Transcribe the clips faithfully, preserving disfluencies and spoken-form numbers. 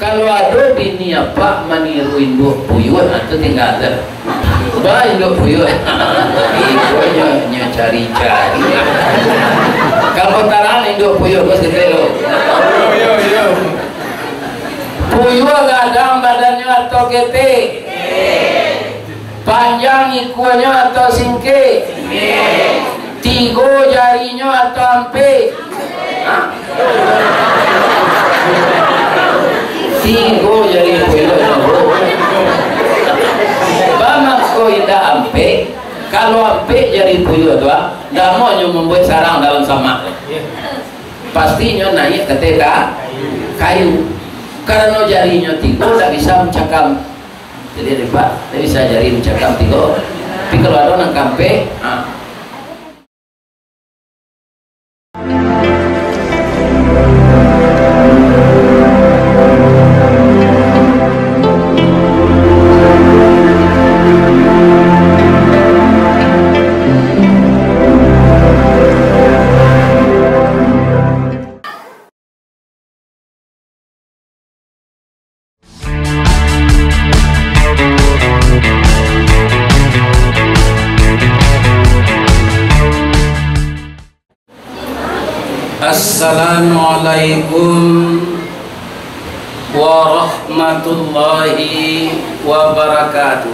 Kalau ado bini apak maniru induak puyuah, nah, tu tingga tu. Ba induak puyuah. Ikonyo, nyo cari-cari. Kalau tarang induak puyuah, bos, gitu lo. Puyuah gadang badannyo atau ketek? Panjang ikuanyo atau singkek? Tigo jarinyo atau ampek? Hah? Tigo jari puyuah tu. Ba mangko indak ampek? Kalau ampek jari puyuah tu, ah, damonyo mambuek sarang dalam samak. Pastinyo naiak ka ateh ka-, kayu. Karano jarinyo tigo, ndak bisa mancakam. Jadi, nampak, ndak bisa jari mancakam tigo. Tapi kalau ado nan ka ampek, ha. Assalamualaikum warahmatullahi wabarakatuh.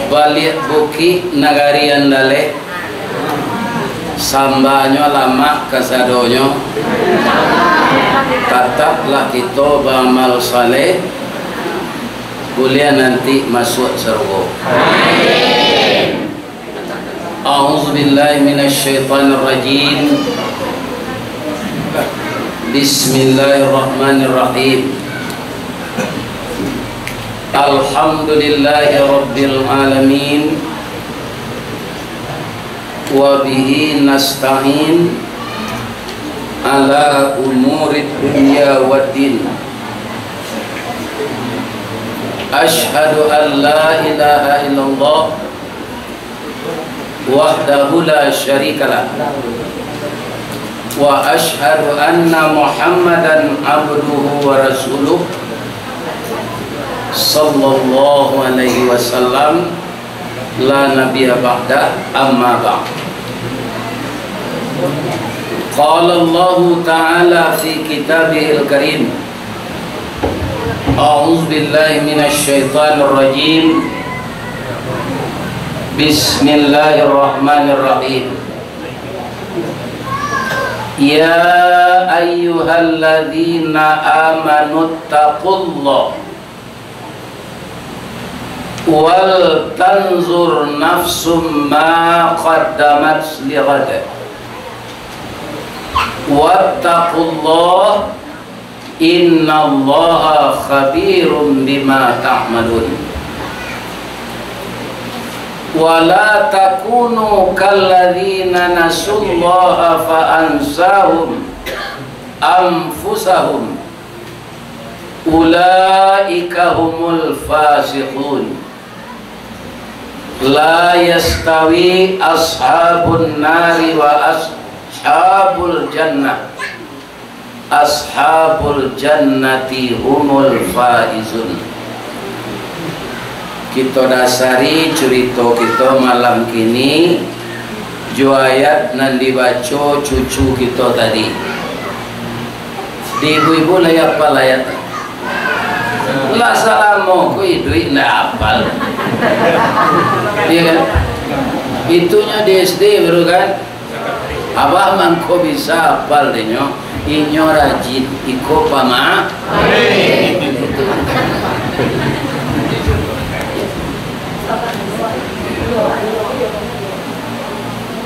Baliak Bukik Nagari Andaleh, sambanyo lamak kasadonyo, tataplah kito baamal saleh, buliah nanti masuak sarugo. A'udzubillahi minasyaitonirrajim. Bismillahirrahmanirrahim. Alhamdulillahirabbil alamin. Wa bihi nasta'in ala umurid dunya waddin. Asyhadu an la ilaha illallah wahdahu la syarikalah. Wa asyhadu anna Muhammadan abduhu wa rasuluh, sallallahu alaihi wasallam, la nabiyya ba'dah, amma ba'd. Qala Allahu ta'ala fi kitabihil karim, A'udzubillahi minasyaitonirrajim. Bismillahirrahmanirrahim. Ya ayyuhalladzina amanuttaqullah wal tanzur nafsum ma qaddamat lighad. Wattaqullah, innallaha khabirum bima ta'malun. Wa la takunu kalladzina nasullaha fa ansahum anfusahum, ulaika humul fasiqun. La yastawi ashabun nari wa ashabul jannah. Ashabul jannati humul faizun. Kito dasari curito kito malam kini jo ayat nan dibaco cucu kito tadi. Di ibu-ibu lai apal ayat tu? Lah salamo ko iduik ndak apal. Iya kan? Itunyo di S D baru kan? Abah mangko bisa apal denyo, inyo rajin iko pama-.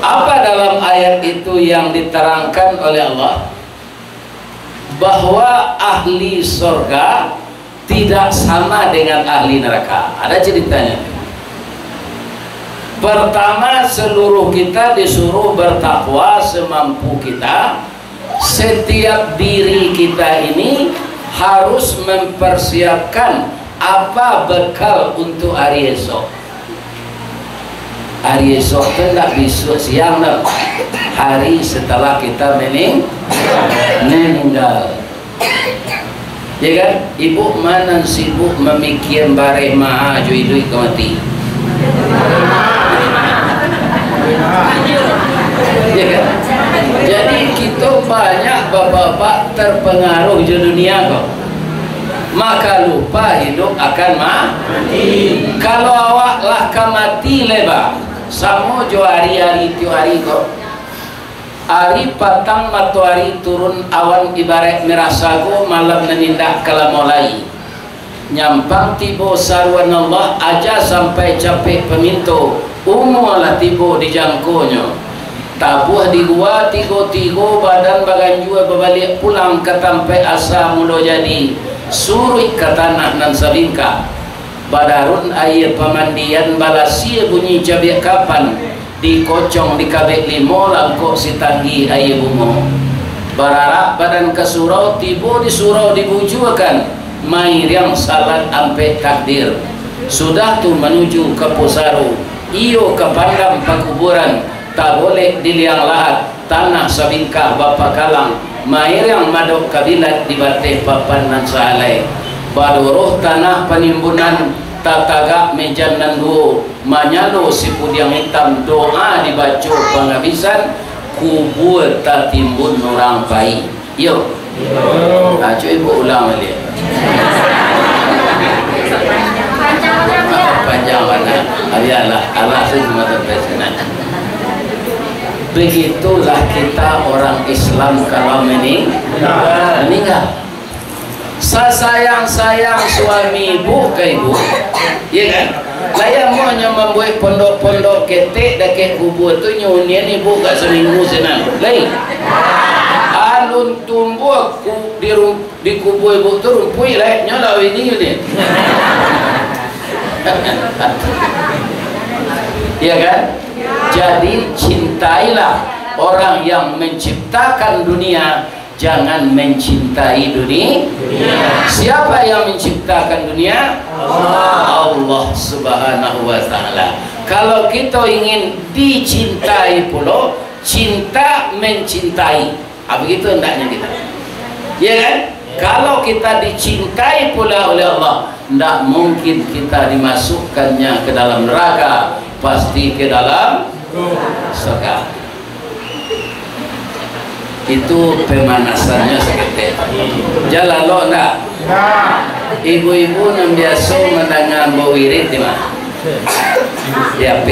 Apa dalam ayat itu yang diterangkan oleh Allah? Bahwa ahli sorga tidak sama dengan ahli neraka. Ada ceritanya. Pertama, seluruh kita disuruh bertakwa semampu kita. Setiap diri kita ini harus mempersiapkan apa bekal untuk hari esok. Hari esok tu ndak bisuak siang doh. hari setelah kita mening-, meninggal. Ya kan? Ibu ma nan sibuk mamikia bareh maha jo iduik ka mati? Ya kan? Jadi, kito banyak bapak-bapak terpengaruh jo dunia ko. Maka lupa hidup akan ma-, mati. Kalau awak lah ka mati lai, bah, samo jo ari-ari tiok ari ko. Ari patang matoari turun, awan ibaraik merah sago, malam nan indak ka lamo lai. Nyampang tibo saruan Allah, aja sampai capek paminto, umua lah tibo di jangkonyo. Tabuah di gua tigo-tigo, badan baganjua babaliak pulang ka tampaik asa mulo jadi, suruik ka tanah nan sabingkah. Badarun aia pamandian, balasia bunyi cabiak kapan, dikocong dikabek limo, langkok sitanggi aia bungo. Bararak badan ka surau, tibo di surau dibujuakan, mairiang salat ampek takdir. Sudah tu manuju ka pusaro, iyo ka pandam pakuburan, tabolek di liang lahat, tanah sabingkah bapakalang, mairiang madok kabilat di bateh papan nan sahalai. Badoroh tanah panimbunan, tatagak mejan nan duo, manyalo sipudiang itam, doa dibaco pangabisan, kubua tatimbun urang pai. Iyo. Ah, cubo ibu ulang baliak. Panjang bana. Bialah, alah, saya cuma sampai sinan. Begitulah kita orang Islam kalau mening-, meninggal. Sasayang-sayang suami ibu ka ibu, ya kan? Lah, amuahnyo mambuek pondok-pondok ketek dakek kubua tu, nyo unian ibu gak saminggu sinan. Lai. Alun tumbuah ku-, di ru-, di kubua ibu tu rumpuik lai, nyo lah ini ni. Ya kan? Jadi, cintailah orang yang menciptakan dunia, jangan mencintai duni-, dunia. Siapa yang menciptakan dunia? Allah. Allah Subhanahu wa Ta'ala. Kalau kita ingin dicintai pulo, cinta mencintai. Ah, begitu hendaknya kita. Ya kan? Kalau kita dicintai pula oleh Allah, ndak mungkin kita dimasukkannya ke dalam neraka, pasti ke dalam surga. Itu pemanasannyo saketek. Jalalo ndak? Ibu-ibu nan biaso mandanga ambo wirid di ma? Di H P.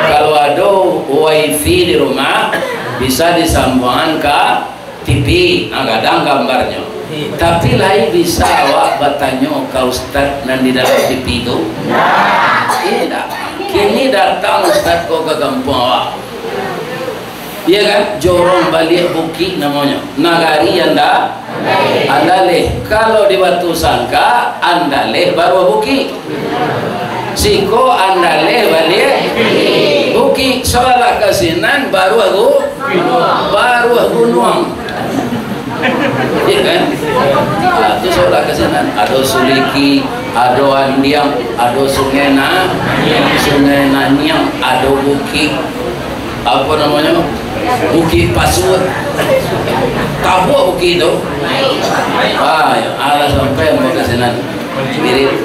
Kalau ado wifi di rumah, bisa disambuangan ka T V, ah, gadang gambarnyo. Tapi lai bisa awak batanyo ka ustaz nan di dalam T V tu? Indak. Kini datang ustaz ko ka kampuang awak. Iya kan? Jorong Baliak Bukik namonyo. Nagari Anda-, Andaleh. Kalau di Batusangka, Andaleh Baruah Bukik. Siko Andaleh Baliak Bukik, sabalah ka sinan Baruah Gu-, Baruah Gunuang. Iya kan? Ah, tu sabalah ka sinan. Ado Suliki, ado Andiang, ado Sungai Na-, Sungai Naniang, ado Bukik, apo namonyo? Bukik Pasuak. Tabuak bukik tu. Ah, ya, alah sampai ambo ka sinan. Wirid.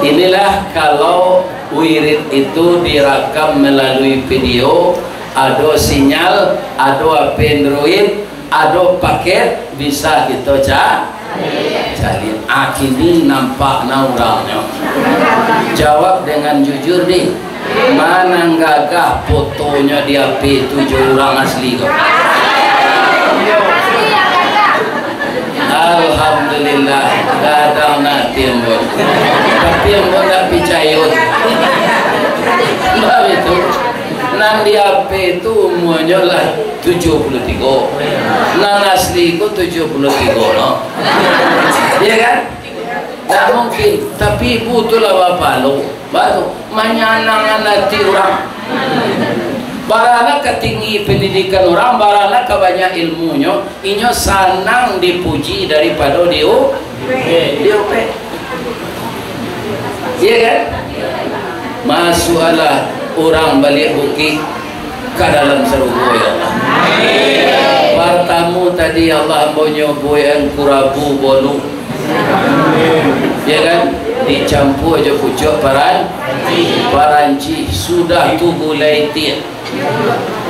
Inilah kalau wirid itu direkam melalui video, ado sinyal, ado H P Android, ado paket, bisa kito ca-, caliak. Ah, kini nampak na urangnyo. Jawab dengan jujur, di. Ma nan gagah fotonyo di H P tu jo urang asli ko? Alhamdulillah, gadang ati ambo. Tapi ambo ndak picayo. Baitu, nan di H P tu umuanyo lah tujuah puluah tigo. Nan asli ko tujuah puluah tigo lo. Iya kan? Ndak mungkin. Tapi ibu tu lah bapalo. Baru manyanangan ati urang. Baranak ka tinggi pendidikan urang, baranak ka banyak ilmunyo, inyo sanang dipuji daripado diu-, diupek. Iya kan? Masuaklah urang Baliak Bukik ka dalam sarugo, ya. Jadi Allah ambo nyo buek kurabu bolu. Ya kan? Dicampua jo pucuak paran-, paranci. Sudah tu gulai tiak.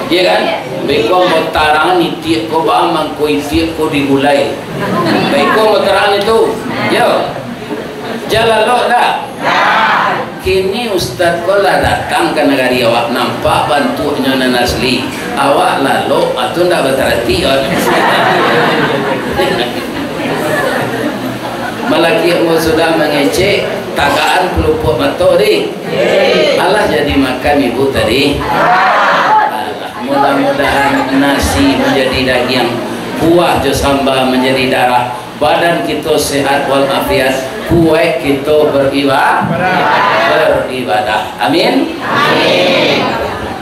Ya kan? Beko ambo tarang itiak ko ba, mangko itiak ko digulai. Beko ambo tarang itu. Yo. Jan lalok dah? Kini ustaz ko lah datang ka nagari awak, nampak bantuaknyo nan asli. Awak lalok, atau ndak batarati awak. Malakiak ambo sudah mangecek, tagaan palupuak mato, di. Alah jadi makan ibu tadi. Alah, mudah-mudahan nasi manjadi dagiang, kuah jo samba manjadi darah, badan kito sehat walafiat, kuaik kito beriba-, beribadah. Amin. Amin.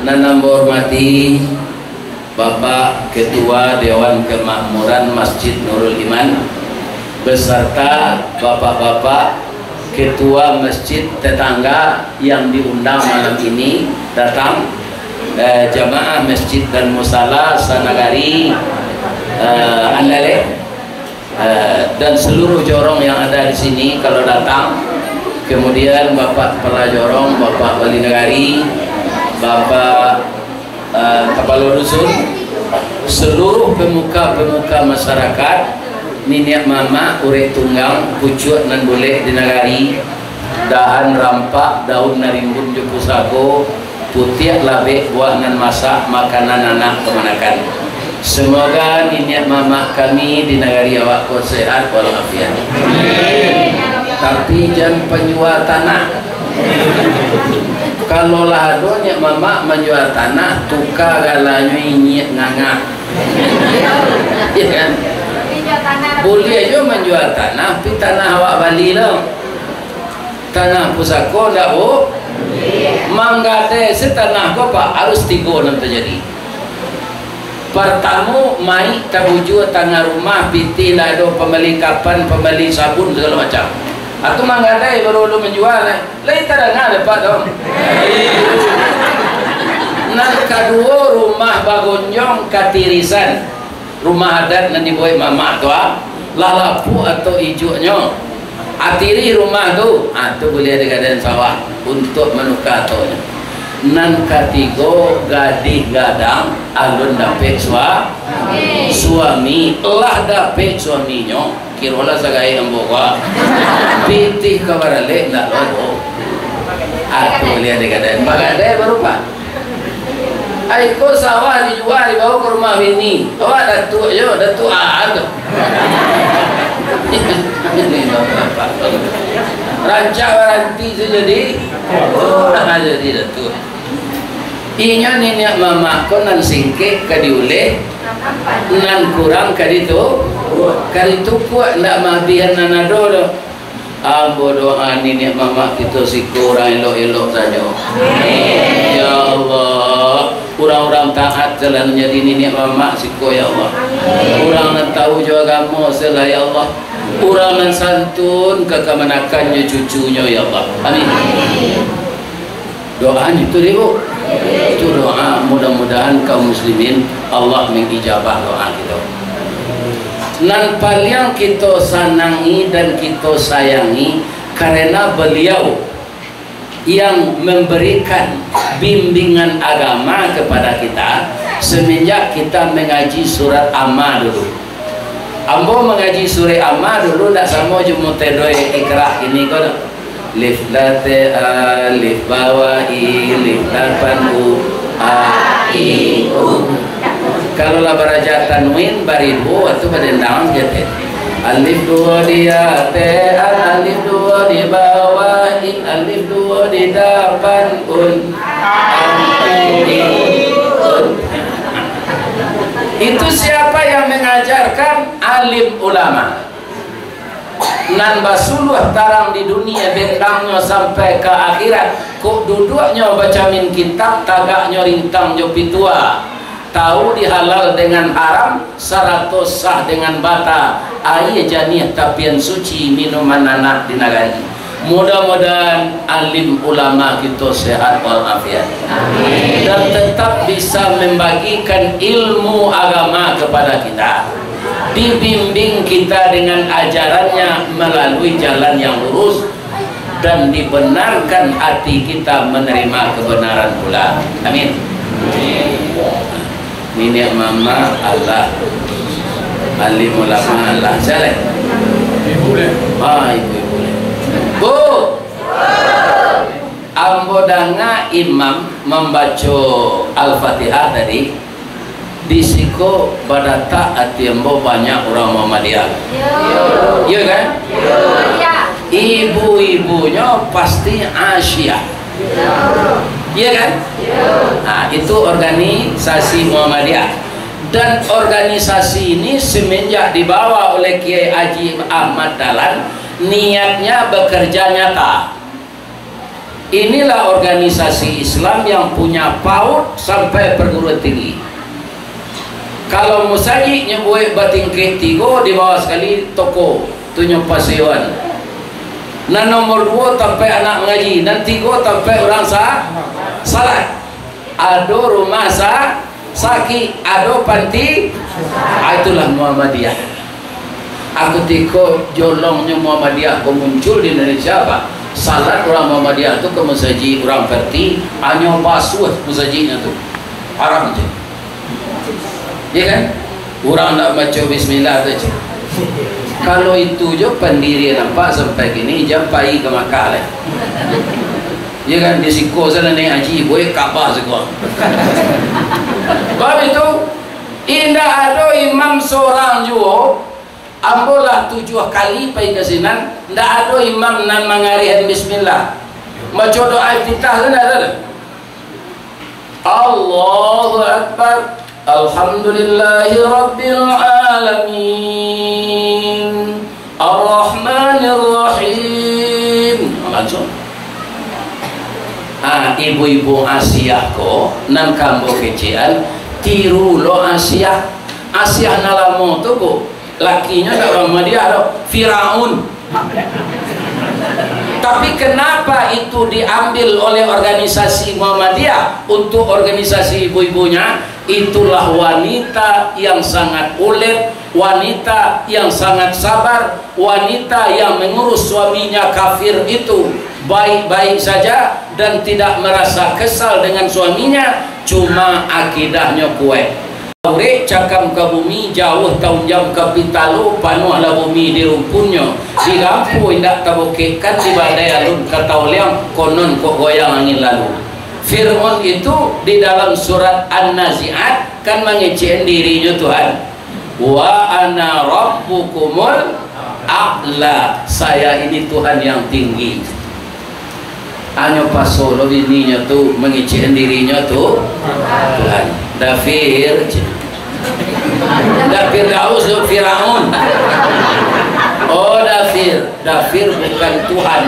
Nan ambo hormati Bapak Ketua Dewan Kemakmuran Masjid Nurul Iman, beserta bapak-bapak ketua masjid tetangga yang diundang malam ini datang, eh, jamaah masjid dan musala sanagari, eh, Andaleh, eh, dan seluruh jorong yang ada di sini kalau datang, kemudian Bapak Kepala Jorong, Bapak Wali Nagari, Bapak eh, kapalo dusun, seluruh pemuka-pemuka masyarakat, niniak mamak, urek tunggang, pucuak nan bulek di nagari, dahan rampak, daun nan rimbun jo pusako, putiak labek, buah nan masak, makanan anak kamanakan. Semoga niniak mamak kami di nagari awak ko sehat walafiat. Tapi jan panjua tanah. Kalau lah ado niniak mamak manjua tanah, tuka galanyo inyiak ngangah. Ya kan? Buliah jo manjua tanah, tapi tanah awak bali lo. Tanah pusako ndak, Bu? Manggadai se tanah ko, Pak, harus tigo nan tajadi. Partamo, mayik tabujua tangah rumah, pitih lah ado, pambali kapan, pambali sabun, sagalo macam. Atau manggadai baru ulun manjua, lai tadanga dek Apak tu. Nan kaduo, rumah bagonjong katirisan. Rumah adat nan dibuek mamak tu, ah, lah lapuak atau ijuaknyo. Atiri rumah tu, ah, tu buliah digadaian sawah untuak manuka atonyo. Nan katigo, gadih gadang, alun dapek sua-, suami. Lah dapek suaminyo, kirolah sagaek ambo ko, pitih ka baralek ndak lo. Ah, tu buliah digadaian. Bagadai baru, Pak. Ai, ko sawah dijua, dibawa ka rumah bini. Awak datuak jo, datuak an tu. Rancak baranti tu jadi, ah, jadi datuak. Inyo niniak mamak ko nan singkek ka diuleh, nan kurang ka ditu-, ka ditukuak, ndak maabihan nan ado doh. Ambo doa niniak mamak kito siko urang elok-elok sajo. Ya Allah, urang-urang taat jalan jadi niniak mamak siko, ya Allah. Urang nan tahu jo agamo selah, ya Allah. Urang nan santun ka kamanakan jo cucunyo, ya Allah. Amin. Doa itu deh, Bu. Itu doa, mudah-mudahan kaum muslimin Allah mengijabah doa kita. Nan paliang kita sanangi dan kita sayangi karena beliau yang memberikan bimbingan agama kepada kita semenjak kita mengaji surat Amma dulu. Ambo mangaji surek Amma dulu ndak samo jo mutedoi ikrah kini ko doh. Lif late alif bawah i, lif lapan u, a, i, u. Kalau lah baraja tanwin, baribu, tu badendang je teh. Alif duo di ate, alif duo di bawah i, alif duo di dapan un. Itu siapa yang mengajarkan? Alim ulama. Nan basuluah tarang di dunia, bendangnyo sampai ka akhirat. Kok duduaknyo bacamin kitab, tagaknyo rintang jo pitua. Tahu di halal dengan haram, sarato sah dengan bata. Aia janiah tapian suci, minuman anak di nagari. Mudah-mudahan alim ulama kito sehat walafiat. Amin. Dan tetap bisa membagikan ilmu agama kepada kita. Dibimbing kita dengan ajarannya melalui jalan yang lurus, dan dibenarkan hati kita menerima kebenaran pula. Amin. Niniak mamak alah, alim ulama alah, sia lai? Ibu lai. Ah, ibu-ibu lai. Bu, ambo danga imam mambaco Al-Fatihah tadi, di siko badatak ati ambo banyak urang Muhammadiyah. Iyo kan? Ibu-ibunyo pasti Asia. Iya kan? Nah, itu organisasi Muhammadiyah. Dan organisasi ini semenjak dibawa oleh Kiai Haji Ahmad Dahlan, niatnya bekerja nyata. Inilah organisasi Islam yang punya PAUD sampai perguruan tinggi. Kalau musajik nyo buek batingkek tigo, di bawah sakali toko, tu nyo pasewan. Nan nomor duo tampek anak mangaji, nan tigo tampek urang sa-, salat. Ado rumah sa-, sakik, ado panti, ah, itulah Muhammadiyah. Aku tiko jolongnyo Muhammadiyah ko muncul di Indonesia, Pak. Salat urang Muhammadiyah tu ka musajik urang Perti, hanyo basuah musajiknyo tu. Haram tu. Ya kan? Urang nak baco bismillah tu je. Kalau itu jo pandirian nampak sampai kini, jan pai ka Makkah lai. Ya kan? Di siko sana naik haji, buek Ka'bah siko. Sebab itu, indak ado imam sorang juo. Ambo lah tujuah kali pai ka sinan, ndak ado imam nan mangarihan bismillah. Baco doa iftitah tu ndak ado. Allahu Akbar. Alhamdulillahirabbil alamin. Arrahmanirrahim. Langsung. Ah, ibu-ibu Asiah ko, nan ka ambo kecekan, tiru lo Asiah. Asiah nan lamo tu, Bu, lakinyo ndak Muhammadiyah doh, Firaun. Tapi kenapa itu diambil oleh organisasi Muhammadiyah untuk organisasi ibu-ibunya? Itulah wanita yang sangat ulet, wanita yang sangat sabar, wanita yang mengurus suaminya kafir itu baik-baik saja dan tidak merasa kesal dengan suaminya, cuma akidahnyo kuaik. Urek cakam ka bumi, jauah taunjam ka pitalo, panuahlah bumi di rumpunnyo, di lampu indak tabokekkan, di badai alun ka taoliang, konon kok goyang angin lalu. Fir'aun itu di dalam surat An-Nazi'at kan mangecekan dirinyo Tuhan. "Wa ana rabbukumul a'la." Saya ini Tuhan yang tinggi. Hanyo paso lo bininyo tu mangecekan dirinyo tu Tuhan. Dafir, cik. Dafir Daus tu Firaun. Oh, Dafir. Dafir bukan Tuhan,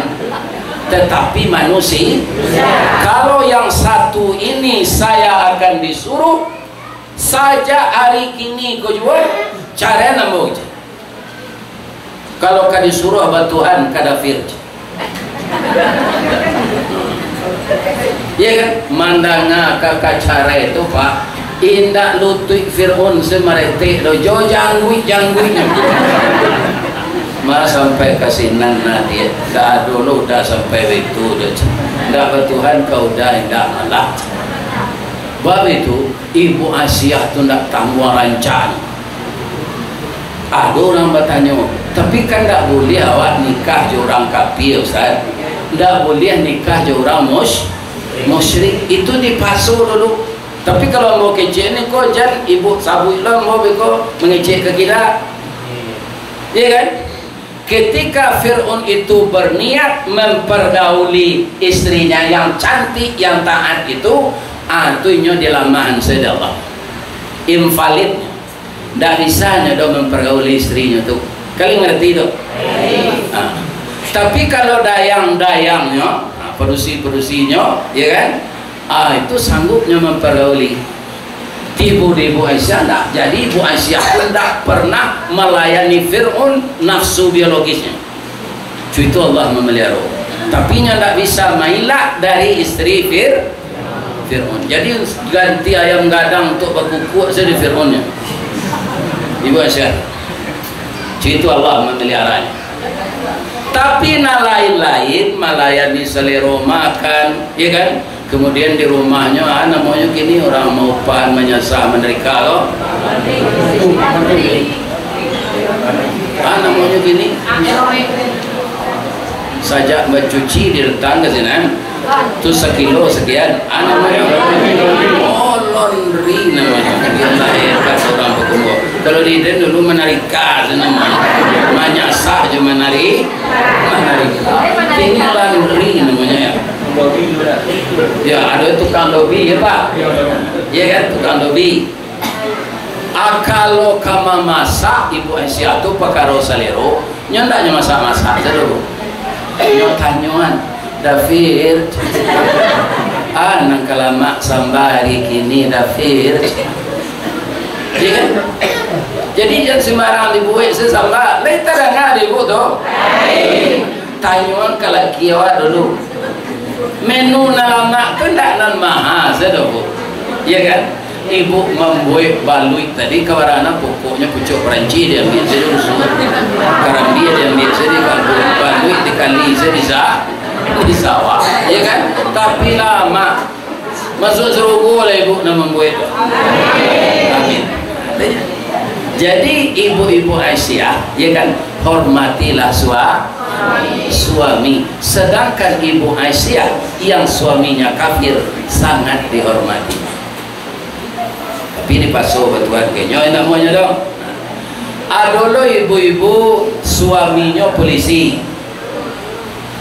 tetapi manusia. Kalau yang satu ini saya akan disuruh, sajak hari kini ko juo, carai ambo je. Kalau ka disuruh batuhan ka Dafir je. Iya kan? Mandanga ka, ka carai tu, Pak, indak lutuik Fir'aun samaretek do, jo jangguik-jangguiknyo. Ma sampai ka sinan nah, dia dak ado lo udah sampai baitu do. Ndak batuhan ka udah indak malah. Bab itu, Ibu Asiah tu ndak tangguang rancak. Ado urang batanyo, "Tapi kan ndak buliah awak nikah jo urang kapia, Ustaz? Ndak buliah nikah jo urang mus-, musyrik?" Itu dipaso dulu. Tapi kalau ambo kecek ni ko, jan ibu sabuik lo ambo beko mangecek ka kida. Iya kan? Ketika Fir'aun itu berniat mempergauli istrinya yang cantik, yang taat itu, ah, tu inyo dilamahan sajo Allah. Invalid. Ndak bisa nyo do mempergauli istrinyo tu. Kalian ngerti tu? Ah. Tapi kalau dayang-dayangnyo, ah, padusi-padusinyo, ya kan? Ah, itu sanggup nyo mempergauli. Tibo di Ibu Aisyah ndak. Jadi Ibu Aisyah pun ndak pernah melayani Fir'aun nafsu biologisnya. Cuito Allah memelihara. Tapi nyo ndak bisa mailak dari istri Fir-, Fir'aun. Jadi ganti ayam gadang untuk bakukuk saja Fir'aunnya. Ibu Aisyah. Itu Allah mamaliaranyo. Tapi nan lain-lain, malayani salero makan, ya kan? Kemudian di rumahnyo, ah, namonyo kini urang maupahan, manyasah, mandarika ko. Ah, namonyo kini. Sajak bacuci didatang ka sinan, tu sakilo sakian. Ah, namonyo, oh, laundry namonyo. Bialah hebat urang pakumbuah. Kalau di den dulu manarika tu namonyo. Manyasah jo manari-, manarika. Kini laundry namonyo, ya. Ya, ado tukang dobi, ya, Pak? Ya, kan, tukang dobi. Ah, kalau ka mamasak, Ibu Aisyah, tu pakaro salero, nyo ndak nyo masak-masak sajo, Bu. Nyo tanyoan, "Dafir, ah, nan ka lamak samba ari kini, Dafir?" Iya kan? Jadi, jan sembarang dibuek se samba, lai tadanga dek Ibu tu. Tanyoan ka laki awak dulu. Menu nan lamak tu ndak nan maha sajo, Bu. Iya kan? Ibu mambuek baluik tadi, kabarana pokoknyo pucuak paranci diambiak sajo, rusuah. Karambia diambiak sajo, baluik dikali sajo di sa-, di sawah. Iya kan? Tapi lamak. Masuak sarugo lah ibu nan mambuek tu. Amin. Jadi, ibu-ibu Aisyah, ya kan, hormatilah sua-, suami. Sedangkan ibu Aisyah yang suaminya kafir sangat dihormati. Tapi dipaso batuan kenyo, indak amuahnyo doh. Ado lo ibu-ibu suaminyo polisi.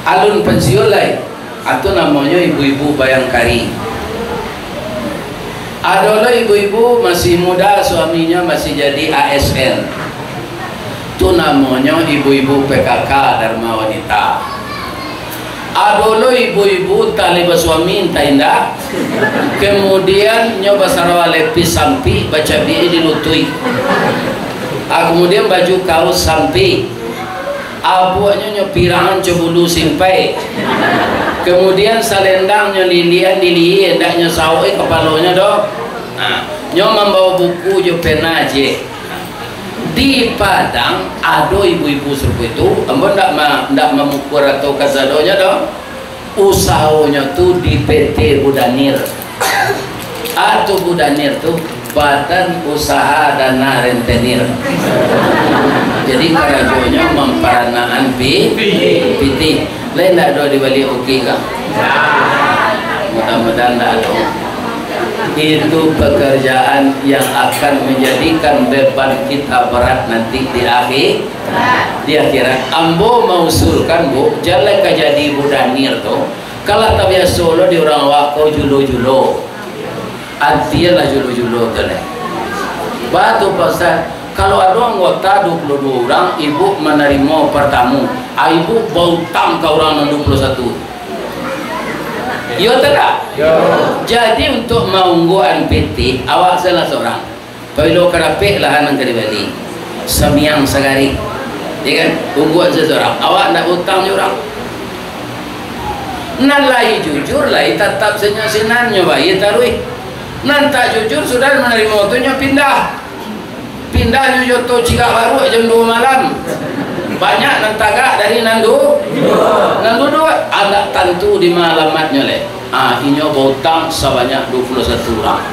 Alun pensiun lai. Atu namonyo ibu-ibu bayangkari. Ado lo ibu-ibu masih muda, suaminyo masih jadi A S N. Tu namonyo ibu-ibu P K K, Dharma Wanita. Ado lo ibu-ibu entah lai basuami, entah indak. Kemudian nyo basarawa lepis sampik, bacabiak di lutuik. Ah, kemudian baju kaos sampik. Abuaknyo nyo pirangan co bulu simpai. Kemudian salendangnyo lilian di lihia, ndak nyo sawok kapalonyo doh. Nah, nyo mambawa buku jo pena je. Di Padang ado ibu-ibu sarupo itu, ambo ndak ma-, ndak mamukua atau kasadonyo doh. Usahonyo tu di P T Budanir. Atu Budanir tu Badan Usaha Dana Rentenir. Jadi karajonyo mamparanaan pi-, pitih. Lai ndak ado di baliak bukik kah? Mudah-mudahan ndak ado. Itu pekerjaan yang akan menjadikan beban kita berat nanti di akhir, di akhirat. Ambo mausulkan, Bu, jan lai ka jadi Budanir tu, kalau tabiaso lo di urang awak ko julo-julo. Antianlah julo-julo tu lai. Baa tu, Pak Ustaz, kalau ado anggota dua puluh dua urang, ibu manarimo per tamu, ah, ibu bautang ka urang nan dua puluh satu. Iyo atau ndak? Iyo. Jadi, untuak maungguakan pitih, awak salah surang. Pabilo karapek lahan nan ka dibali, samiang sagari, ya kan? Ungguan sasurang. Awak ndak bautang jo urang. Nan lai jujur, lai tatap sanyo sinannyo bae taruih. Nan tak jujur, sudah manarimo tu nyo pindah. Pindahnyo jo to cigak baruak jam duo malam. Banyak nan tagak dari nan du-, nan duduak. Agak tantu di ma alamatnyo lai. Ah, inyo bautang sabanyak dua puluh satu urang.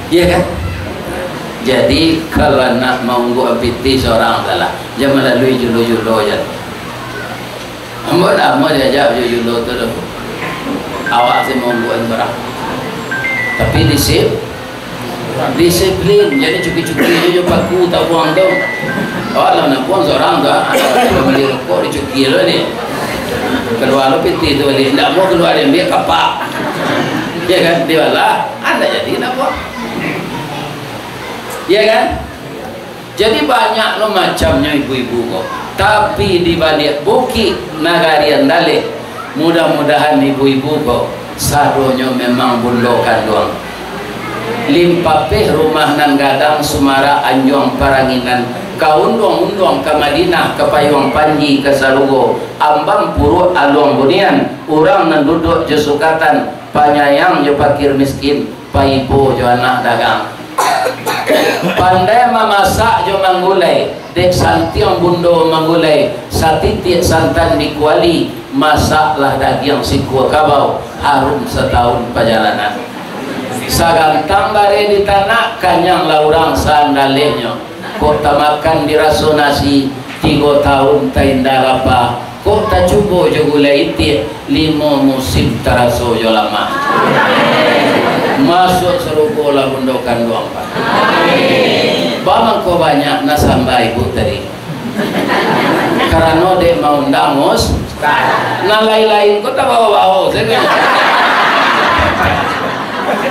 Iya kan? Jadi, kalau nak maungguakan pitih surang salah, jan malalui julo-julo jan. Ambo ndak amuah diajak julo-julo tu doh. Awak se maungguakan surang. Tapi disip-, disiplin, jadi cuki-cuki jo paku tabuang tu. Awak lah nabuang surang tu, ah. Bali rokok dicuki lo ni. Kalua lo pitih tu baliak, ndak amuah kalua, diambiak kapak. Ya kan? Dibalah, ndak jadi nabuang. Ya kan? Jadi, banyak lo macamnyo ibu-ibu ko. Tapi di baliak bukik Nagari Andaleh, mudah-mudahan ibu-ibu ko sadonyo memang bundo kanduang. Limpapeh rumah nan gadang, sumarak anjuang paranginan, ka unduang-unduang ka Madinah, ka payuang panji ka sarugo, ambang puruak aluang bunian, urang nan duduak jo sukatan, panyayang jo pakir miskin, paibo jo anak dagang. Pandai mamasak jo manggulai, dek santiang bundo manggulai, satitiak santan di kuali, masaklah dagiang sikua kabau, harum satahun pajalanan. Sagantang bareh di tanak, kanyanglah urang saandalehnyo. Kok tamakan di raso nasi, tigo tahun tainda lapa. Kok tacubo jo gulai itiak, limo musim taraso jo lamak. Masuak sarugo lah bundo kanduang, Pak. Bamangko banyak nasamba ibu tadi. Karano dek maundang mus-, nan lain-lain ko tabawa-bawa sajo.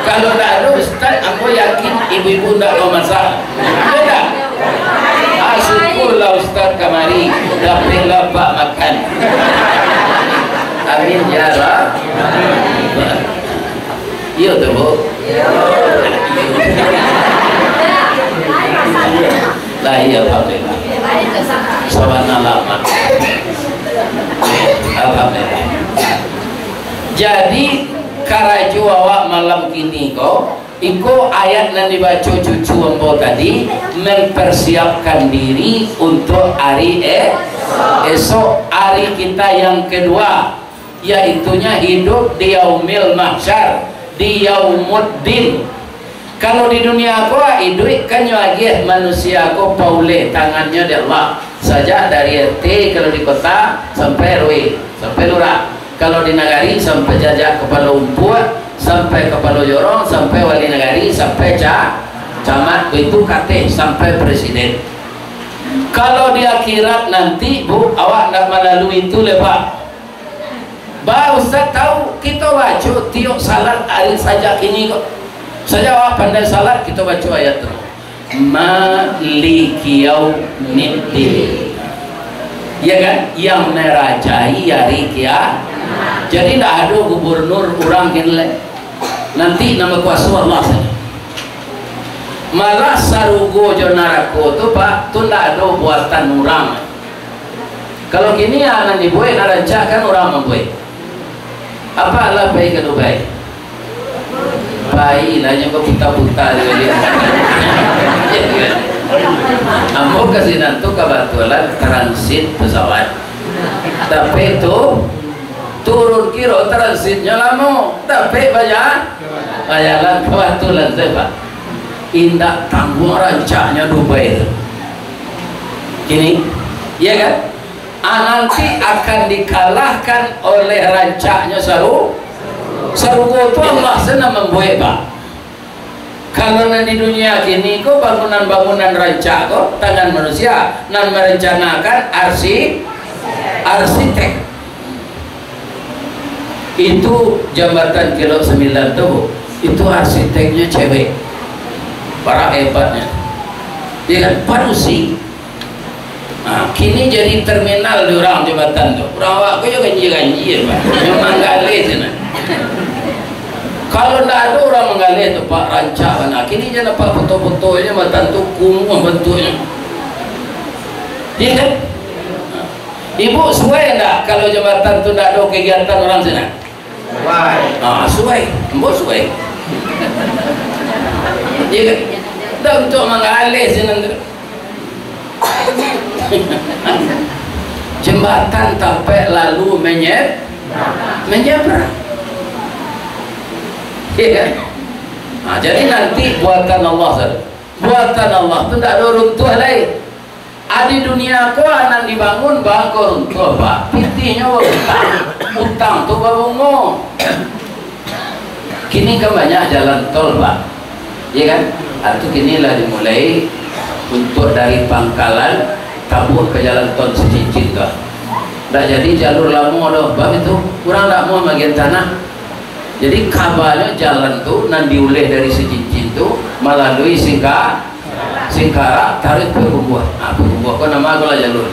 Kalau ndak ado ustaz, ambo yakin ibu-ibu ndak tau masak. Iyo ndak? Ah, syukurlah ustaz kamari, dapek lapak makan. Amin ya rabbal. Iyo tu, Bu. Lah, iyo, alhamdulillah. Sabana lama. Alhamdulillah. Jadi, karajo awak malam kini ko, iko ayat nan dibaco cucu ambo tadi, mempersiapkan diri untuk hari e-, esok, hari kita yang kedua, yaitunya hidup di yaumil mahsyar, di yaumuddin. Kalau di dunia ko, iduik kan nyo agiah manusia ko pauleh tangannyo dek Allah. Sajak dari R T kalau di kota sampai R W, sampai lurah. Kalau di nagari sampai jajak kapalo umpuak, sampai kapalo jorong, sampai wali nagari, sampai ca-, camat, itu kateh sampai presiden. Kalau di akhirat nanti, Bu, awak ndak malalui itu leh, Pak. Ba, Ustaz tahu, kito baco tiok salat ari sajak kini ko. Sajak awak pandai salat, kito baco ayat tu. Maliki yaumiddin. Ya kan? Yang merajai hari kia-, jadi ndak ado gubernur urang kini lai. Nanti nan bakuaso Allah sajo. Malah sarugo jo narako tu, Pak, tu ndak ado buatan urang. Kalau kini, ah, nan dibuek, nan rancak kan urang mambuek. Apak lah pai ka Dubai? Pai lah, nyo ka puta-puta juo liak. Ambo ka sinan tu kabatulan transit pesawat. Tapi tu, turun kiro transitnyo lamo. Tapi baja-, bajalan kabatulan sajo, Pak. Indak tangguang rancaknyo Dubai tu. Kini, iya kan? Ah, nanti akan dikalahkan oleh rancaknyo saru-, sarugo tu Allah se nan mambuek, Pak. Kalau nan di dunia kini ko bangunan-bangunan rancak ko tangan manusia, nan merencanakan arsi-, arsitek. Itu jambatan Kelok Sembilan tu, itu arsiteknyo cewek. Parak hebatnyo. Iya kan? Panusi. Nah, kini jadi terminal di urang jambatan tu. Urang awak ko yo ganjia-ganjia, Pak. Yo manggaleh sinan. Kalau ndak ado urang manggaleh tu, Pak, rancak bana. Kini jan nampak foto-fotonyo jambatan tu kumuh bantuaknyo. Iya kan? Ibu suai ndak kalau jambatan tu ndak ado kegiatan urang sinan? Suai. Ah, suai. Ambo suai. Iya kan? Ndak untuak manggaleh sinan tu. Jambatan tapek lalu menye-, menyeberang. Iya kan? Nah, jadi nanti buatan Allah sajo. Buatan Allah tu ndak ado runtuah lai. Adi dunia ko nan dibangun bangko runtuah, Pak. Pitihnyo bautang. Utang tu babungo. Kini kan banyak jalan tol, Pak. Iya kan? Atau kini lah dimulai untuk dari Pangkalan tabuah ka jalan tol Sicincin tu. Ndak jadi jalur lamo doh, bab itu. Urang ndak mau magian tanah. Jadi kabanyo jalan tu nan diuleh dari Sicincin tu malalui Singka-, Singkarak, taruih Payakumbuah. Nah, Payakumbuah ko namo ko lah jalur.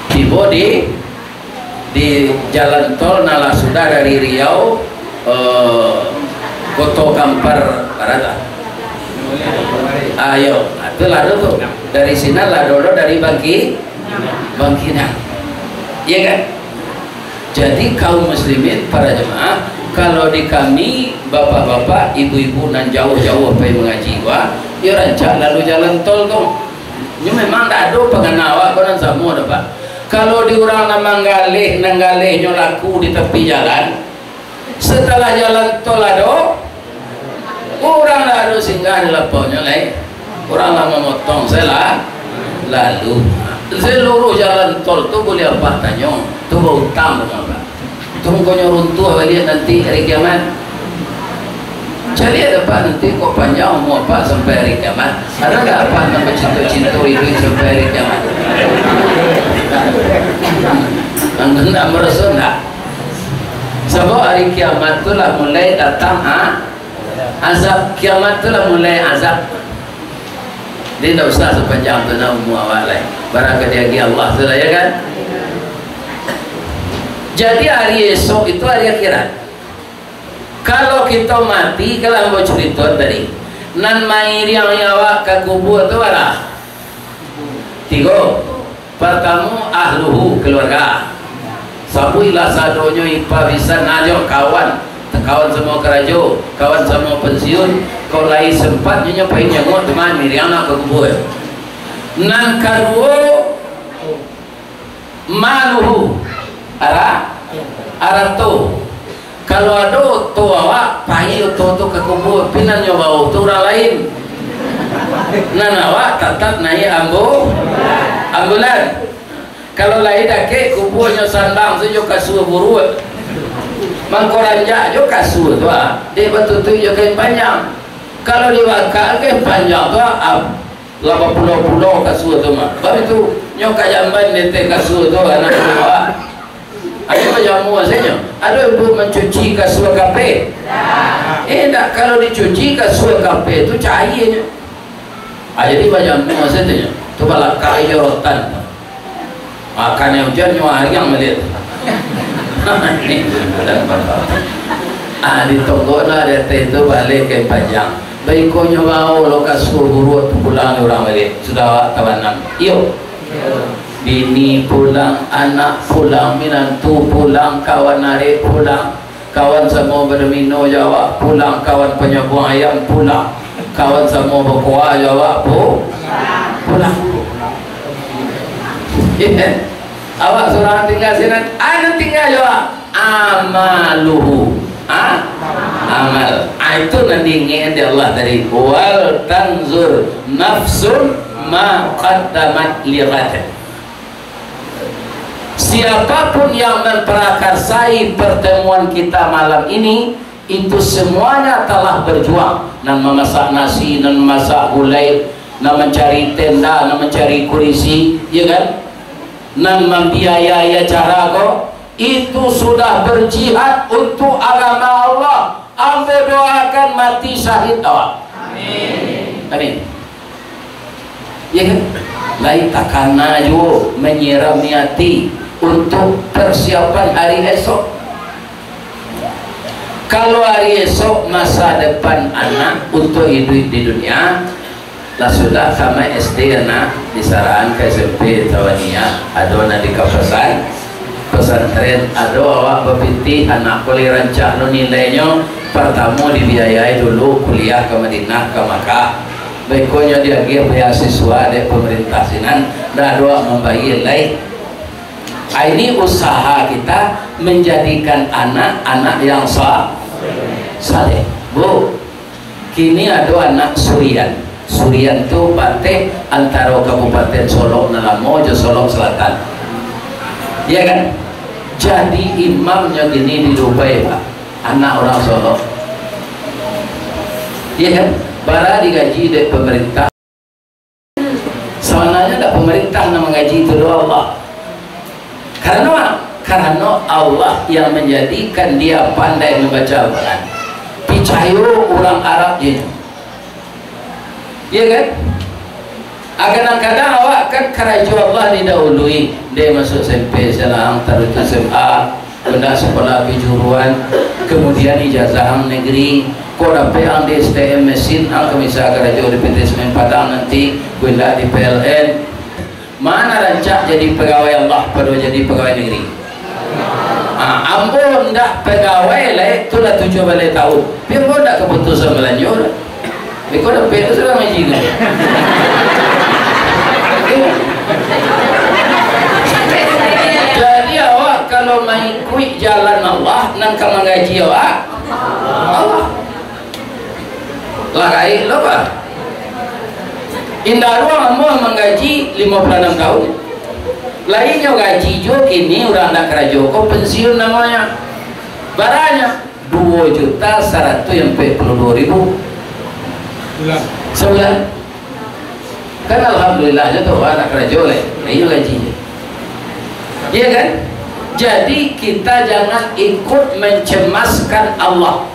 Tibo di di jalan tol nan lah sudah dari Riau, eh, Koto Kampar Barat lah. Ayo, nah, tu lah tu. Dari sinan lah dulu dari Bangki-, Bangkinang. Iya kan? Jadi kaum muslimin, para jemaah, kalau di kami, bapak-bapak, ibu-ibu nan jauh-jauh pai mangaji, wah, Iyo rancak lalu jalan tol tu. Nyo memang ndak ado pangana awak ko nan samo doh, Pak. Kalau di urang nan manggaleh, nan galehnyo laku di tapi jalan, setelah jalan tol ado, urang ndak ado singgah di lapaunyo lai. Urang lah mamotong, salah lalu. Seluruh jalan tol tu buliah Apak tanyo, tu bautang dengan Apak. Tungkonyo runtuh baliak nanti hari kiamat. Caliak dek Apak nanti kok panjang umua Apak sampai hari kiamat. Ado ndak Apak nan bacinto-cinto iduik sampai hari kiamat? Ang-, ndak maraso ndak? Sabab hari kiamat tu lah mulai datang, ha? Azab. Kiamat tu lah mulai azab. Jadi ndak usah sapanjang tu nah umua awak lai. Barang ka diagiah Allah tu lah, ya kan? Jadi, hari esok itu hari akhirat. Kalau kito mati, kalau ambo curito tadi, nan mairiang awak ka kubua tu bara? Tigo. Partamo, ahluhu, kaluarga. Sabuiklah sadonyo, ipa, bisan, ajo, kawan, kawan samo karajo, kawan samo pensiun. Kok lai sempat, nyo pai jangok, teman, miriang nak ka kubua. Nan kaduo, maluhu, ara-, arato. Kalau ado oto awak, pai oto tu ka kubua, pinannyo bawo tu urang lain. Nan awak tatap naiak ambu-, ambulan. Kalau lai dakek, kubuanyo sandang tu jo kasua buruak. Mangko ranjak jo kasua tu, ah, dek batutuik jo kain panjang. Kalau dibakak kain panjang tu, ah, Lah bapulau-pulau kasua tu mah. Bab itu, nyo ka jamban di ateh kasua tu, anak buah. Ado bajamu sajo. Ado ibu mancuci kasua kapeh? Indak. Kalau dicuci kasua kapeh tu, cainyo. Ah, jadi bajamu sajo. Tu balakai jo rotan. Makan yang ujan, nyo ariang baliak. Ah, di tonggo lah, di ateh tu baleh kain panjang. Baikonyo bawo lo kasua buruak tu pulang di urang baliak. Sudah awak tabanam. Iyo. Bini pulang, anak pulang, minantu pulang, kawan arek pulang. Kawan samo badomino jo awak pulang, kawan panyabuang ayam pulang, kawan samo bakoa jo awak pu-, pulang. Awak surang tingga sinan, anu tingga jo awak, amaluhu. Ha? Amal. Ah, itu nan diingekkan di Allah tadi. Wal tanzur nafsun ma qaddamat lighad. Siapapun yang memprakarsai pertemuan kita malam ini, itu semuanya telah berjuang. Nan mamasak nasi, nan mamasak gulai, nan mancari tenda, nan mancari kurisi, ya kan? Nan mambiayai acara ko, itu sudah berjihad untuk agama Allah. Ambo doakan mati syahid awak. Amin. Amin. Ya kan? Lai takana juo manyirami ati untuk persiapan hari esok. Kalau hari esok masa depan anak untuk iduik di dunia, lah sudah tamaik S D anak, disarahan ka S M P, tawaniah, ado nan di ka pesan-, pesantren, ado awak bapitih, anak ko lai rancak lo nilainyo, partamo dibiayai dulu kuliah ka Madinah, ka Makkah. Baikonyo diagiah beasiswa dek pamarintah sinan, ndak ado mambayia lai. Ah, ini usaha kita menjadikan anak, anak yang sa-, saleh. Bu, kini ado anak Surian. Surian tu bateh antaro Kabupaten Solok nan lamo jo Solok Selatan. Iya kan? Jadi imamnyo kini di Dubai, Pak. Anak urang Solok. Iya kan? Bara digaji dek pemerintah. Sabananyo ndak pemerintah nan manggaji itu doh, Allah. Karano, karano Allah yang menjadikan dia pandai membaca Al-Quran. Picayo urang Arab je. Iya kan? Ah, kadang-kadang awak kan karajo Allah didahului. Dek masuk S M P, salang, taruih tu S M A, Kok ndak sekolah kejuruan, kemudian ijazah ang negeri, kok dapek ang di S T M mesin, ang ka bisa karajo di P T Semen Padang nanti, kok indak di P L N. Mana rancak jadi pegawai Allah pado jadi pegawai negeri? Ah, ambo ndak pegawai lai, tu lah tujuah baleh tahun. Tapi ambo ndak kaputusan balanjo lah. Iko dapek tu sudah ngaji tu. Jadi awak kalau maikuik jalan Allah, nan ka manggaji awak, Allah. Lah gaek lo, Pak. Indak ruang ambo manggaji limo puluah anam taun. Lai nyo gaji juo kini urang ndak karajo ko, pensiun namonyo. Baranyo? Duo juta saratuih ampek puluah duo ribu. Bulan. Sabulan. Kan alhamdulillah nyo tu, anak karajo lai. Iyo gaji. Iya kan? Jadi kita jangan ikut mencemaskan Allah.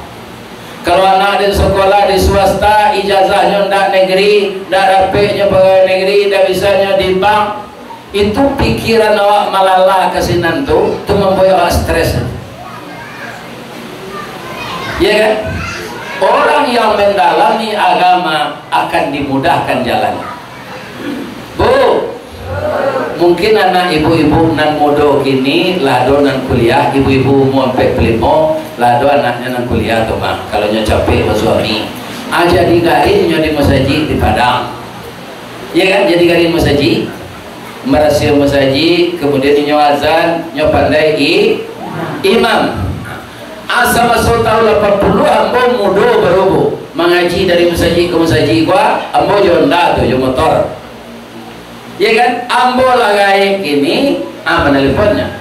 Kalau anak den sekolah di swasta, ijazahnyo ndak negeri, ndak dapeknyo pegawai negeri, ndak bisanyo di bank, itu pikiran awak malala ka sinan tu, tu mambuek awak stres. Ya kan? Orang yang mendalami agama akan dimudahkan jalan. Bu, mungkin anak ibu-ibu nan mudo kini lah ado nan kuliah, ibu-ibu umur ampek puluah limo, lah ado anaknyo nan kuliah tu mah, kalau nyo capek basuami. Ah, jadi garin nyo di masajik di Padang. Ya kan? Jadi garin masajik, marasiah masajik, kemudian inyo azan, nyo pandai i-, imam. Asa maso tahun lapan puluah, ambo mudo baru, Bu, mangaji dari masajik ka masajik, gua, ambo jo onda tu, jo motor. Ya kan? Ambo lah gaek kini, ah, manelponnyo.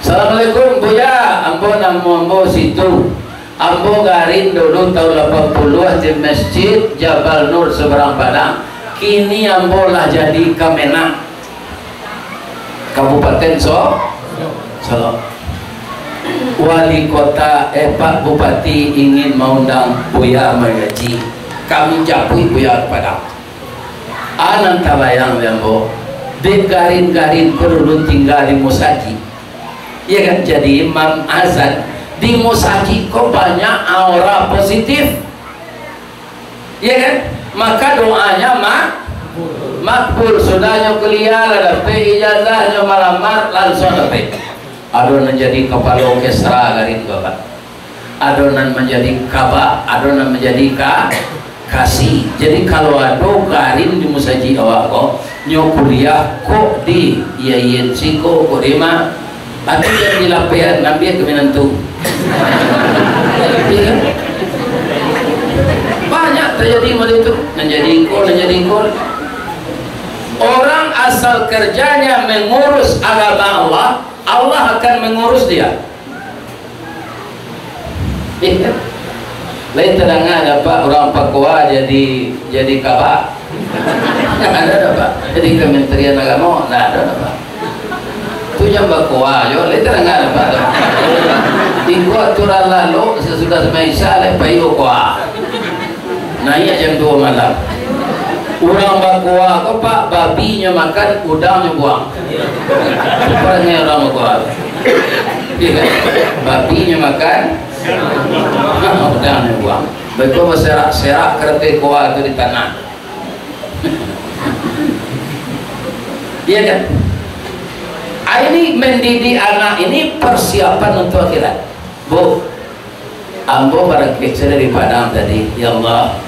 "Assalamualaikum, Buya. Ambo namo ambo Situ. Ambo garin dulu tahun lapan puluah di Masjid Jabal Nur Seberang Padang. Kini ambo lah jadi Kamenag Kabupaten So-, Solok. Wali kota, eh, Pak Bupati ingin maundang Buya mangaji. Kami japuik Buya ka Padang." Anan tabayang dek ambo, dek garin-garin ko dulu tingga di musajik. Iya kan? Jadi imam azan di musajik ko banyak aura positif. Iya kan? Maka doanya mak-, makbul. Sudahnyo kuliah lah dapek ijazahnyo, malamar langsung dapek. Ado nan jadi kapalo orkestra garin ko, Pak. Ado nan manjadi kaba, ado nan manjadi ka-, kasi. Jadi, kalau ado garin di musajik awak ko, nyo kuliah kok di I A I N C ko, kok di ma, ado nan di lapehan, ngambiak ka minantu. Iya. Banyak tajadi model tu. Nan jadi ko, nan jadi ko. Orang asal kerjanya mengurus agama Allah, Allah akan mengurus dia. Iya. Lain tadanga dapek urang pakoa jadi, jadi kaba. Ndak ado dapek. Jadi Kementerian Agama, ndak ado dapek. Tu jan bakoa jo, lain tadanga dapek tu. Iko aturan lalu, sasudah sumbayang Isya, lai pai bakoa. Naiak jam duo malam. Urang bakoa ko, Pak, babinyo makan, udangnyo buang. Parangai urang bakoa tu. Iya kan? Babinyo makan, udangnyo buang. Beko baserak-serak karate koa tu di tanah. Iya kan? Ah, ini mendidik anak ini persiapan untuk akhirat. Bu, ambo barangkek sajo dari Padang tadi, ya Allah,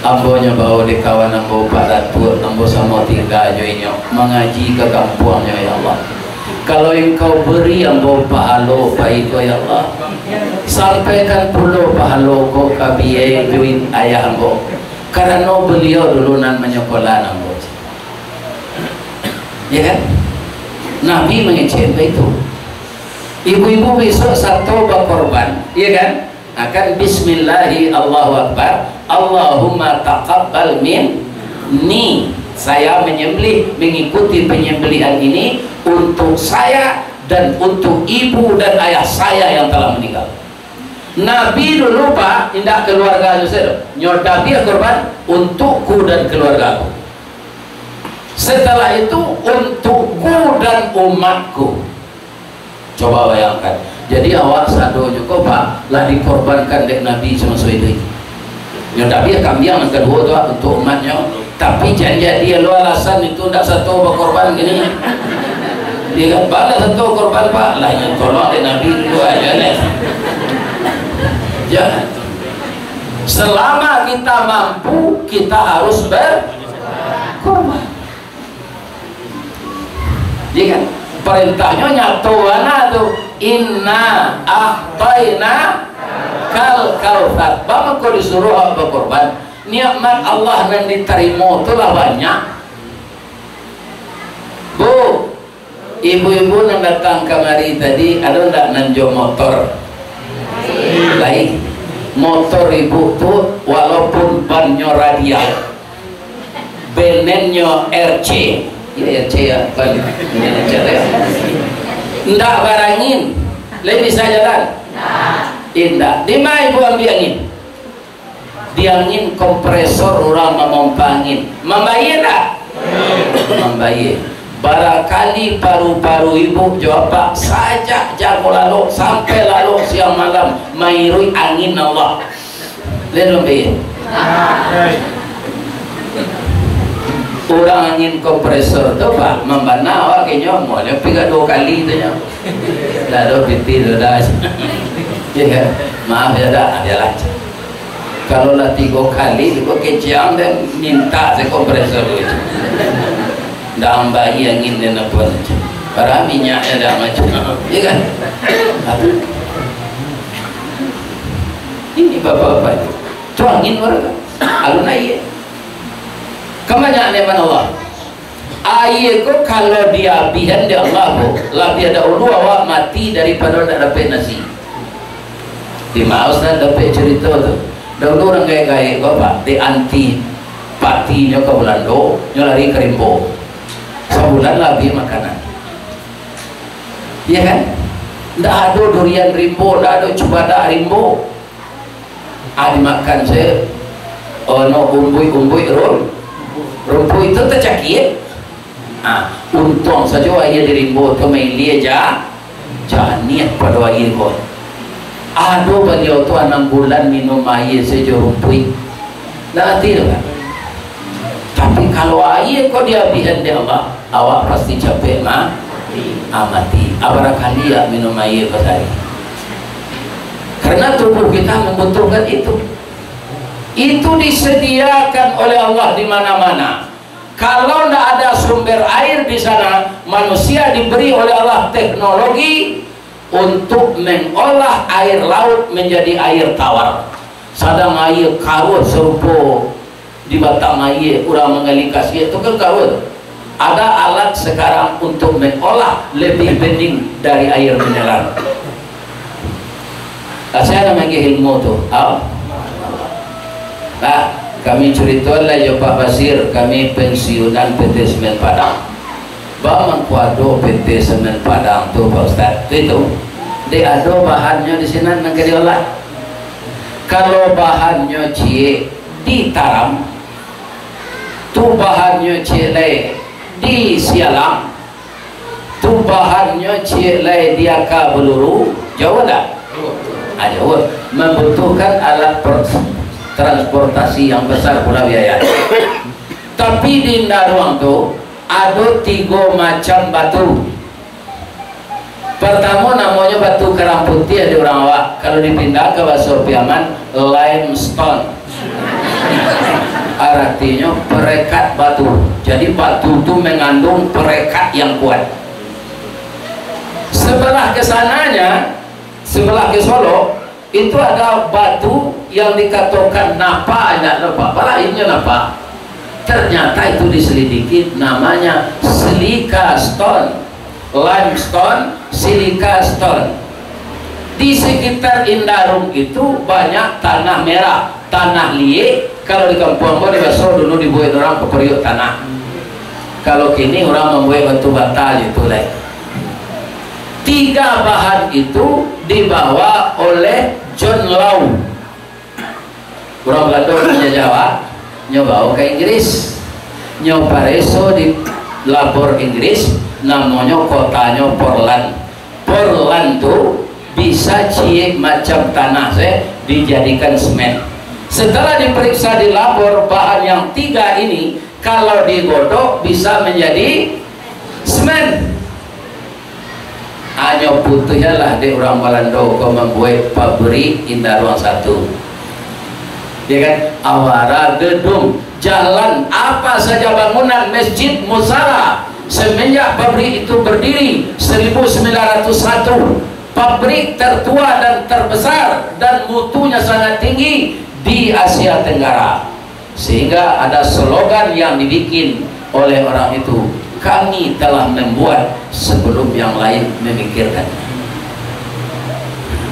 ambo nyo bawa dek kawan ambo Pak Datuak, ambo samo tingga jo inyo, mangaji ka kampuangnyo, ya Allah. Kalau Engkau beri ambo pahalo pai ko, ya Allah, sampaikan pulo pahalo ko ka biyai juin ayah ambo, karano beliau dulu nan manyakolaan ambo. Ya kan? Nabi mangecek baitu. Ibu-ibu besok sato bakorban, ya kan? Akan bismillahi, Allahu Akbar, Allahumma taqabbal minni. Saya menyembelih, mengikuti penyembelihan ini untuk saya dan untuk ibu dan ayah saya yang telah meninggal. Nabi dulu, Pak, indak keluarganyo sajo. Nyo dabiah korban untukku dan keluargaku. Setelah itu, untukku dan umatku. Coba bayangkan. Jadi, awak sadonyo ko, Pak, lah dikorbankan dek Nabi samaso iduik. Nyo dabiah kambiang nan kaduo tu, Pak, untuk umatnyo. Tapi, jan jadi lo alasan itu ndak sato bakorban kini. Iya kan? Bala sato korban, Pak. Lah, nyo tolong dek Nabi dulu aja, leh. Jangan. Selama kita mampu, kita harus berkorban. Iya kan? Perintahnya nyato bana tu. "Inna a'taina kal kautsar." Bamangko disuruh awak berkorban. Nikmat Allah nan ditarimo tu lah banyak. Bu, ibu-ibu nan datang kamari tadi, ado ndak nan jo motor? Lain. Motor ibu tu, walaupun bannyo radial, benennyo R C, ya, R C ya, ban, benennen R C ya, ndak barangin, lai bisa jalan? Indak. Di ma ibu ambiak angin? Di angin kompresor urang mamompa angin. Mambayie ndak? Mambayie. Barakali paru-paru ibu jo apak sajak jago lalok sampai lalok siang malam mairuik angin Allah. Lai mambayie? Urang angin kompresor tu, Pak, mambana awak kecek, "Amuahnyo pigak duo kali tu nyo." Ndak ado pitih tu dah. Iya kan? Maaf ya, dah, biarlah. Kalau lah tigo kali, tigo kecek, dan minta se kompresor tu. Ndak mambayie angin dan apo tu. Padahal minyaknyo dah macam, iya kan? Tapi, ini bapak-bapak itu. Tu angin baru tu. Alun aia. Kan banyak nikmat Allah. Aia ko kalau diabihan dek Allah ko, labiah dahulu awak mati daripado ndak dapek nasi. Di ma Ustaz dapek carito tu? Dahulu urang gaek-gaek ko, Pak, dek anti patinyo ka Balando, nyo lari ka rimbo. Sabulan lah abih makanan. Iya kan? Ndak ado durian rimbo, ndak ado cubadak rimbo. Ah, dimakan se, ono umbuik-umbuik rum-, rumpuik tu tacakik. Ah, untuang sajo aia di rimbo tu mailia ja-, janiah pado aia ko. Ado baliau tu anam bulan minum aia se jo rumpuik. Ndak mati tu kan? Tapi kalau aia ko diabihan dek Allah, awak pasti capek ma-, ah, mati. Ah, bara kali awak minum aia basahari? Karena tubuh kita membutuhkan itu. Itu disediakan oleh Allah di mana-mana. Kalau ndak ada sumber air di sana, manusia diberi oleh Allah teknologi untuk mengolah air laut menjadi air tawar. Sadang aia karuah sarupo di batang aia, urang manggali kasiak tu kan karuah tu. Ada alat sekarang untuk mengolah lebih bening dari air mineral. Asa nan magiah ilmu tu, ah? Nah, kami carito lah jo Pak Basir, kami pensiunan P T Semen Padang. Baa mangko ado P T Semen Padang tu, Pak Ustaz? Tu itu, dek ado bahannyo di sinan nan ka diolah. Kalau bahannyo ciek, ditaram, tu bahannyo ciek lai, disialang, tu bahannyo ciek lai, diaka baluru, jauah ndak? Ah, jauah. Mambutuhkan alat per-, transportasi yang besar pula biayanya. Tapi di Indaruang tu, ado tigo macam batu. Partamo namonyo batu karang putiah di urang awak. Kalau dipindah ka bahaso Piaman, limestone. Aratinyo perekat batu. Jadi batu tu mengandung perekat yang kuat. Sebelah ke sananya, sebelah ke Solok, itu ada batu yang dikatokan napa, indak napa, balainyo napa. Ternyata itu diselidiki, namanya silica stone, limestone, silica stone. Di sekitar Indaruang itu banyak tanah merah, tanah liek. Kalau di kampuang ambo di Baso dulu dibuek urang papariuk tanah. Kalau kini urang mambuek batu bata je tu lai. Tiga bahan itu dibawa oleh John Law. Urang Balando manjajah awak, nyo bawa ka Inggris. Nyo pareso di labor Inggris, namonyo kotanyo Portland. Portland tu bisa ciek macam tanah se dijadikan semen. Setelah diperiksa di labor, bahan yang tiga ini kalau digodok bisa menjadi semen. Hanyo putuihlah dek urang Balando ko mambuek pabrik Indaruang satu. Ya kan? Awara, gedung, jalan, apa saja bangunan, masjid, musala, semenjak pabrik itu berdiri seribu sembilan ratus satu, pabrik tertua dan terbesar dan mutunya sangat tinggi di Asia Tenggara. Sehingga ada slogan yang dibikin oleh orang itu, "Kami telah membuat sebelum yang lain memikirkan."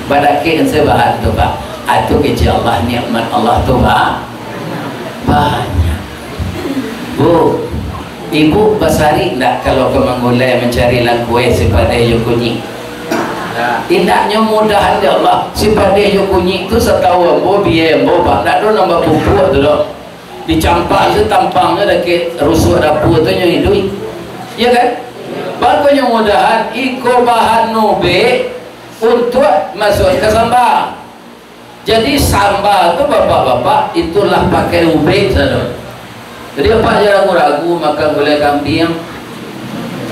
Badakek se bahan tu, Pak. Atu kecil Allah, nikmat Allah tu, Pak. Banyak. Bu, ibu basarik ndak kalau ka manggulai mancari langkueh sipadeh jo kunyik? Indaknyo mudahan, ya Allah, sipadeh jo kunyik tu satahu ambo, biai ambo, Pak, ndak ado nambah pupuk tu doh. Dicampak tu tampangnyo dakek rusuak dapua tu nyo iduik. Iya kan? Bakonyo mudahan iko bahan ubek untuak masuak ka samba. Jadi samba tu, bapak-bapak, itulah pakai ubek sajo. Jadi apak jan ragu-ragu makan gulai kambiang,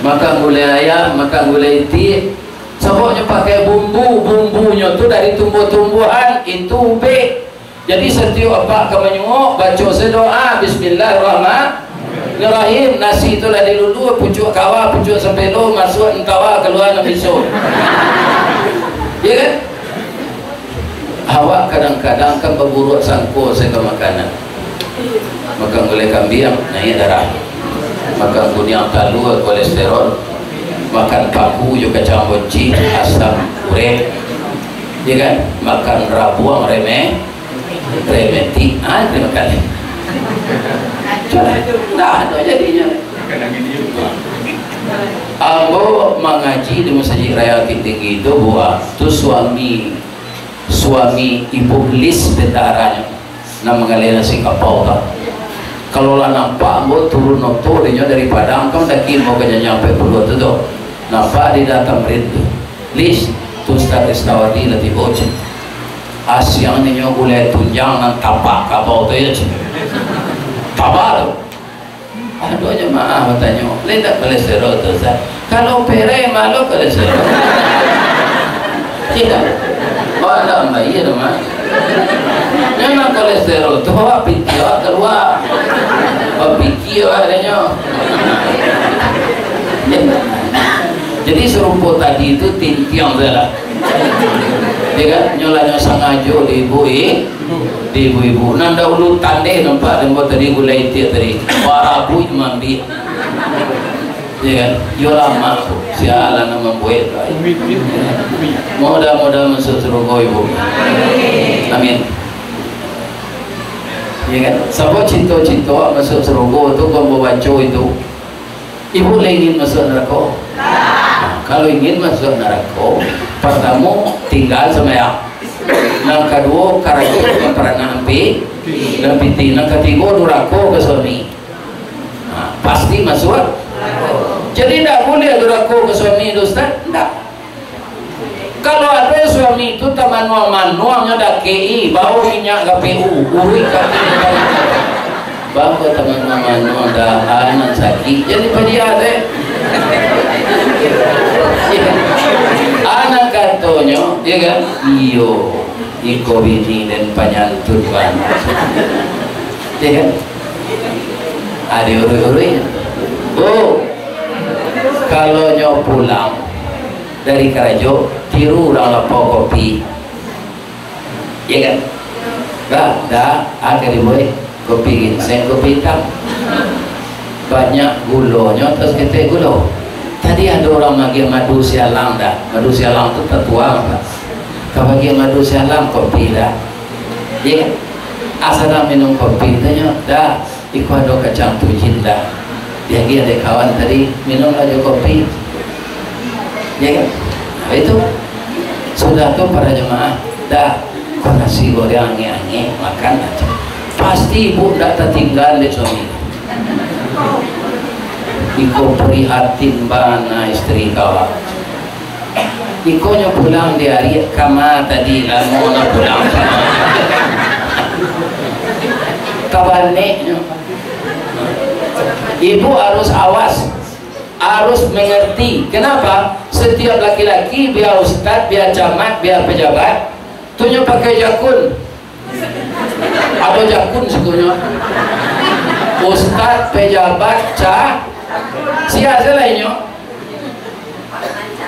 makan gulai ayam, makan gulai itiak. Sababnyo pakai bumbu, bumbunyo tu dari tumbuh-tumbuhan, itu ubek. Jadi satiok apak ka manyuok, baco se doa, "Bismillahirrahmanirrahim." Nasi tu lah dilulu, pucuak kawa, pucuak sampelo, masuak nan tawa, kalua nan biso. Iya kan? Awak kadang-kadang kan baburuak sangko se ka makanan. Makan gulai kambiang, naiak darah. Makan kuniang talua, kolesterol. Makan paku jo kacang boncin, asam urek. Ya kan? Makan rabuang, remeh, remetik. Ah, terima kasih. Sudah, ndak ado jadinyo. Ambo mangaji di Masajik Raya Bukittinggi tu, buah tu suami, suami ibu lis bendaranyo nan manggaleh nasi kapau tu. Kalau lah nampak ambo turun oto dinyo dari Padang, kan daki ambo ka Janjang Ampek Puluah tu, tu. Nampak di Dataran Rindu. "Lis, tu Ustaz Ristawardi lah tibo," cek. Asiang ninyo gulai tunjang nan tabak kabau tu, ya, cek. Tabak tu. Ado jamaah batanyo, "Lai ndak kolesterol tu, Ustaz?" Kalau pereh, malo kolesterol. Tidak. Wah, ndak ambai tu, mah. Nyo nan kolesterol tu, awak pitih awak kalua. Bapikia awak, katonyo. Jadi, sarupo tadi tu, tintiang sajolah. Ya kan? Nyo lah nyo sangajo di ibu, eh? Di ibu-ibu. Nan dahulu tandeh nampak, nampak tadi gulai itiak tadi. Barabuik maambiak. Ya kan? Yo lamak tu. Sialan nan mambuek tu. Mudah-mudahan masuk surga ibu. Amin. Ya kan? Sabab cito-cito masuk surga tu, kok babaco itu. Ibu lah ingin masuk narako? Kalau ingin masuk narako, partamo, tingga sumbayang. Nan kaduo, karajo jo paranak ampia, nan pitih. Nan katigo, durako ka suami. Nah, pasti masuk. Jadi, ndak buliah durako ka suami tu, Ustaz? Ndak. Kalau ado suami tu tamanuang-manuang nyo dakek-i, bao minyak K P U, uruik kaki. Bao tamanuang-manuang dah, ah, nan sakik, jadi padiah deh. Ah, nan katonyo, ya kan? Iyo, iko bini den panyantun bana. Ya kan? Ado uruik-uruik. Bu, kalau nyo pulang, dari karajo, tiru urang lapau kopi. Iya kan? Dah, dah, ah, ka dibuek kopi ginseng, kopi itam. Banyak gulonyo, atau saketek gulo. Tadi ado urang magiah madu sialang dah. Madu sialang tu tatuang, Pak. Ka bagian madu sialang, kopi dah. Iya kan? Asa dah minum kopi, tanyo, "Dah, iko ado kacang tujin dah. Diagiah dek kawan tadi, minumlah jo kopi." Ya kan? Nah, itu. Sudah tu para jemaah, "Dah, ko nasi goreng angek-angek, makan aja." Pasti ibu ndak tatinggan dek suami. Iko prihatin bana istri kawan. Iko nyo pulang di ari kama tadi, lamo nyo pulang. Tabaneknyo. Ibu harus awas, harus mengerti. Kenapa? Setiap laki-laki, biar ustaz, biar camat, biar pejabat, tu nyo pakai jakun. Ado jakun sikonyo. Ustaz, pejabat, ca-, sia se lah inyo.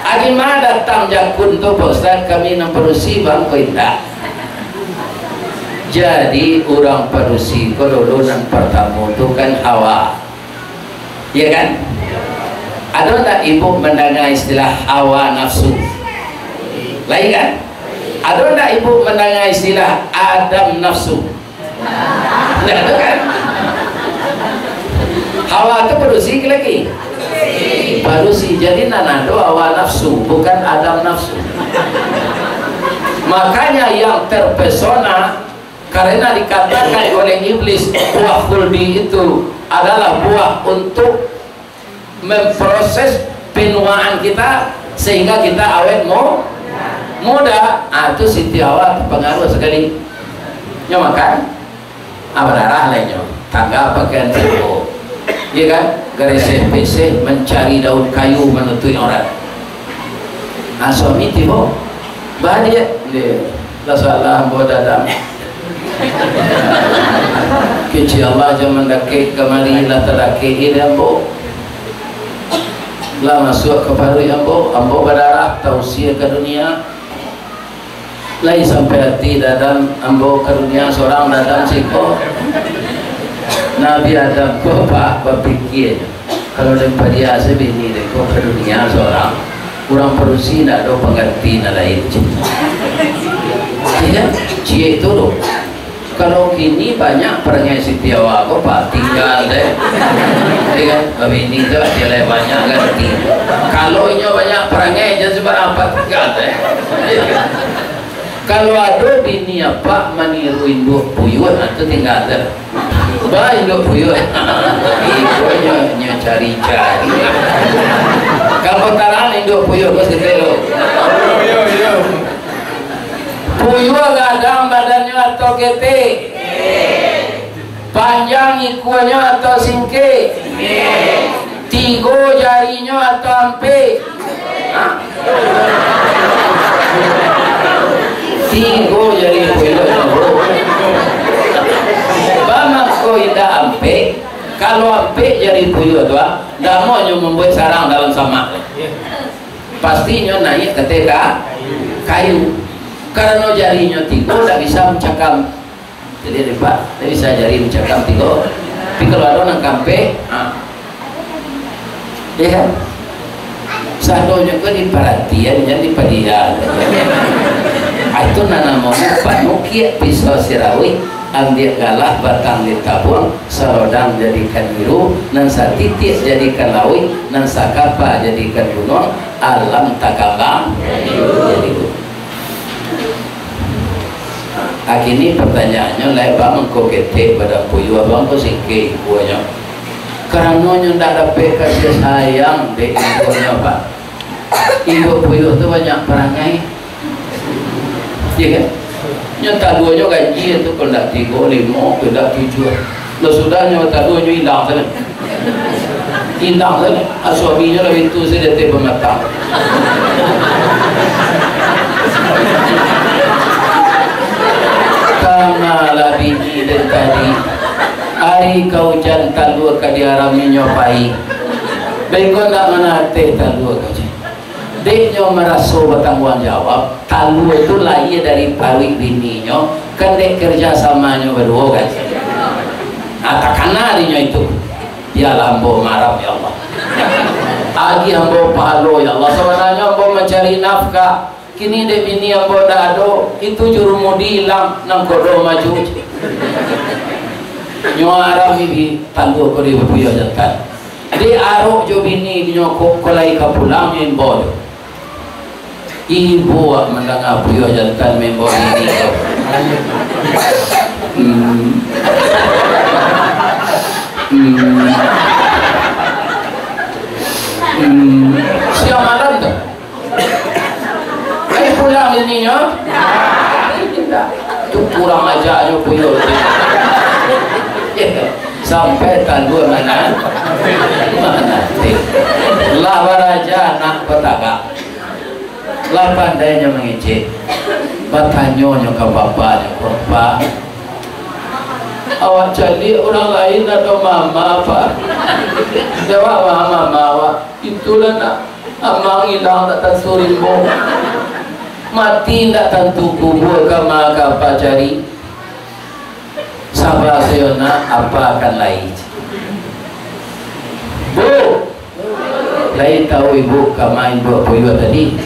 Adi ma datang jakun tu, Pak Ustaz, kami nan padusi, bang, ko indak. Jadi, urang padusi ko dulu nan partamo tu kan Hawa. Iya kan? Ado ndak ibu mandanga istilah hawa nafsu? Lain kan? Ado ndak ibu mandanga istilah Adam nafsu? Ndak ado kan? Hawa tu padusi ke laki? Padusi. Jadi nan ado hawa nafsu, bukan Adam nafsu. Makanya yang terpesona karena dikatakan oleh iblis, buah khuldi itu adalah buah untuk memproses penuaan kita sehingga kita awet mu-, muda. Ah, tu Siti Hawa terpengaruh sekali. Nyo makan, ah, badarah lah nyo. Tangga pakaian siko. Iya kan? Gareseh-peseh mencari daun kayu manutuik aurat. Ah, suami tibo. Baliak. Deh, lah salah ambo dadam. Kecil Allah zaman dakek kamari lah tadakek ide ambo. Lah masuak ka paruik ambo, ambo badarah, tausia ka dunia. Lai sampai ati dadam ambo ka dunia sorang dadam siko. Nabi Adam ko, Pak, bapikia nyo. Kalau den padiah se bini den ko ka dunia sorang, urang padusi ndak ado pangganti nan lain. Iya, ciek tu doh. Kalau kini banyak parangai Siti Hawa ko, Pak, tingga deh. Iya kan? Babini tu ado lai banyak ganti. Kalau inyo banyak parangai, jan sabarapo tingga deh. Iya kan? Kalau ado bini apak maniru induak puyuah, nah, tu tingga tu. Ba induak puyuah. Iko nyo, nyo cari-cari. Kalau tarang induak puyuah, bos kecil tu. Puyuah gadang badannyo atau ketek? Panjang ikuanyo atau singkek? Tigo jarinyo atau ampek? Hah? Tigo jari puyuah. Ba mangko indak ampek? Kalau ampek jari puyuah tu, ah, ndak amuah nyo mambuek sarang dalam samak. Pasti nyo naiak ka ateh ka-, kayu. Karano jarinyo tigo, ndak bisa mancakam. Jadi, lipat, dia bisa jari mancakam tigo. Tapi kalau ado nan ka ampek, ha. Iya kan? Sadonyo ko diparatian, jan dipadiah. Ah, itu nan namonyo panukiak pisau sirauik, ambiak galah batang ditabuang, sarodang jadikan biru, nan satitiak jadikan lauik, nan sakapa jadikan gunuang, alam takambang jadi gunung. Ah, kini pertanyaannyo, lai ba mangko ketek badan puyuah, ba mangko singkek ikuanyo? Karano nyo ndak dapek kasih sayang dek induaknyo, Pak. Induak puyuah tu banyak parangai. Iya kan? Nyo taluanyo ganjia tu, kok ndak tigo, limo, kok ndak tujuah. Lah sudah nyo taluanyo ilang sajo. Ilang sajo. Ah, suaminyo lah itu sajo teh pematang. Kama lah bini den tadi. Ari ka ujan talua ka diaraminyo pai. Beko ndak manateh talua ka ujan. Dek nyo maraso batangguang jawab, talua tu lahia dari paruik bininyo, kan dek kerja samanyo baduo kan. Ah, takana dinyo itu. Bialah ambo marah, ya Allah. Agiah ambo pahalo, ya Allah. Sabananyo ambo mancari nafkah. Kini dek bini ambo ndak ado, itu jurumudi ilang, nangkodo maju. Nyo arah bibi talua ko di puyuah jantan. Diarok jo bini nyo ko, ko lai ka pulang nyo imbau tu. Imbau mandanga puyuah jantan maimbau bini tu. Hmm. Hmm. Hmm. Siang malam tu. Ai pulang bininyo? Indak. Tu kurang ajarnyo puyuah tu. Sampai talua mana? Manateh. Lah baraja anak ko tagak. Lah pandainyo mangecek. Batanyo nyo ka bapaknyo, "Pak, awak caliak urang lain ado mama, Pak." Jawab mama, mama awak, "Itulah nak, amang ilang tak tantu rimbo. Mati tak tantu kubua, ka ma ka apa cari." Saba sajo nak, apa akan lai. Bu, lai tahu ibu ka ma induak puyuah tadi?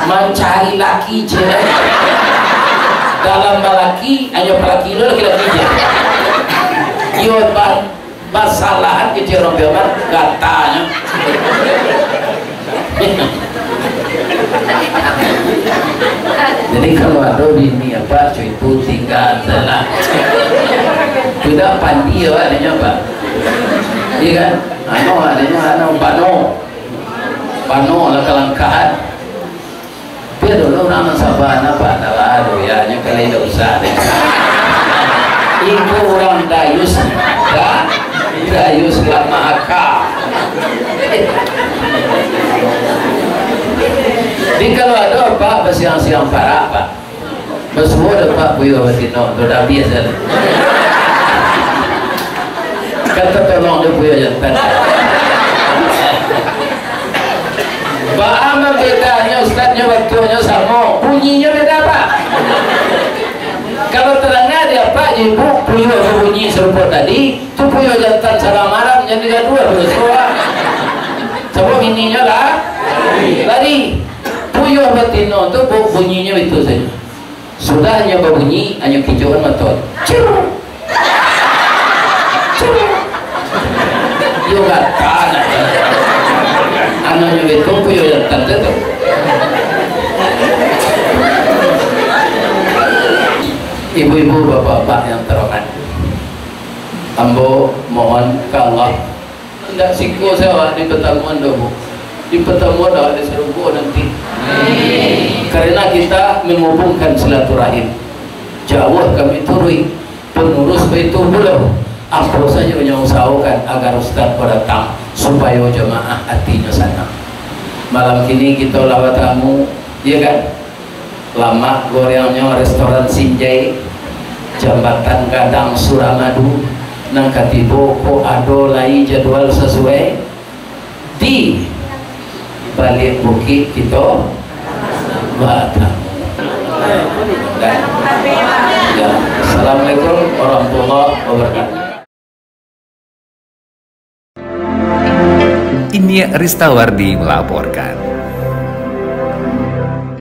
Mancari laki, cek. Dalam balaki, hanyo palaki lo laki-laki je. Iyo, ba-, basalahan kecil orang biaman, gatanyo. Jadi, kalau ado bini apa, cuy, itu tinggal salah. Tidak pandi awak adanya apa? Iya kan? Anu, adanya anu, bano. Bano lah kalangkahan. Tapi ado lah urang nan saba, napa, adalah, aduh, ya, nyo kali indak usah deh. Iko urang dayus, da-, dayus lah mahaka. Jadi, kalau ado, Pak, basiang-siang parak, Pak. Basuo dek Pak puyuah batino, tu dah biasa lah. Kan tatolong dek puyuah jantan. Baa mambedanya, Ustaz, nyo batuanyo samo, bunyinyo beda, Pak. Kalau tadanga di apak jo ibu puyuah babunyi sarupo tadi, tu puyuah jantan sadang maram, jan digaduah, basuo. Sabab bininyo lah lari. Puyuah batino tu bu-, bunyinyo itu sajo. Sudah nyo babunyi, anyo kicukan mato. Cir! Cir! Yo gata nak. Anaknyo itu puyuah jantan tu. Ibu-ibu, bapak-bapak yang terhormat, ambo mohon ka Allah, indak siko sajo awak dipatamuan doh, Bu. Dipatamuan awak di sarugo nanti. Karena kita menghubungkan silaturahim. Jauah kami turuik, pengurus baitu pulo. Apo sajo nyo usahokan agar ustaz ko datang, supayo jamaah atinyo sanang. Malam kini kito lah batamu, iya kan? Lamak gorengnyo restoran Sinjai, Jambatan Gadang Suramadu, nan ka tibo ko ado lai jadwal sasuai, di baliak bukik kito batamu. Ya. Assalamualaikum warahmatullahi wabarakatuh. Iniak Ristawardi melaporkan.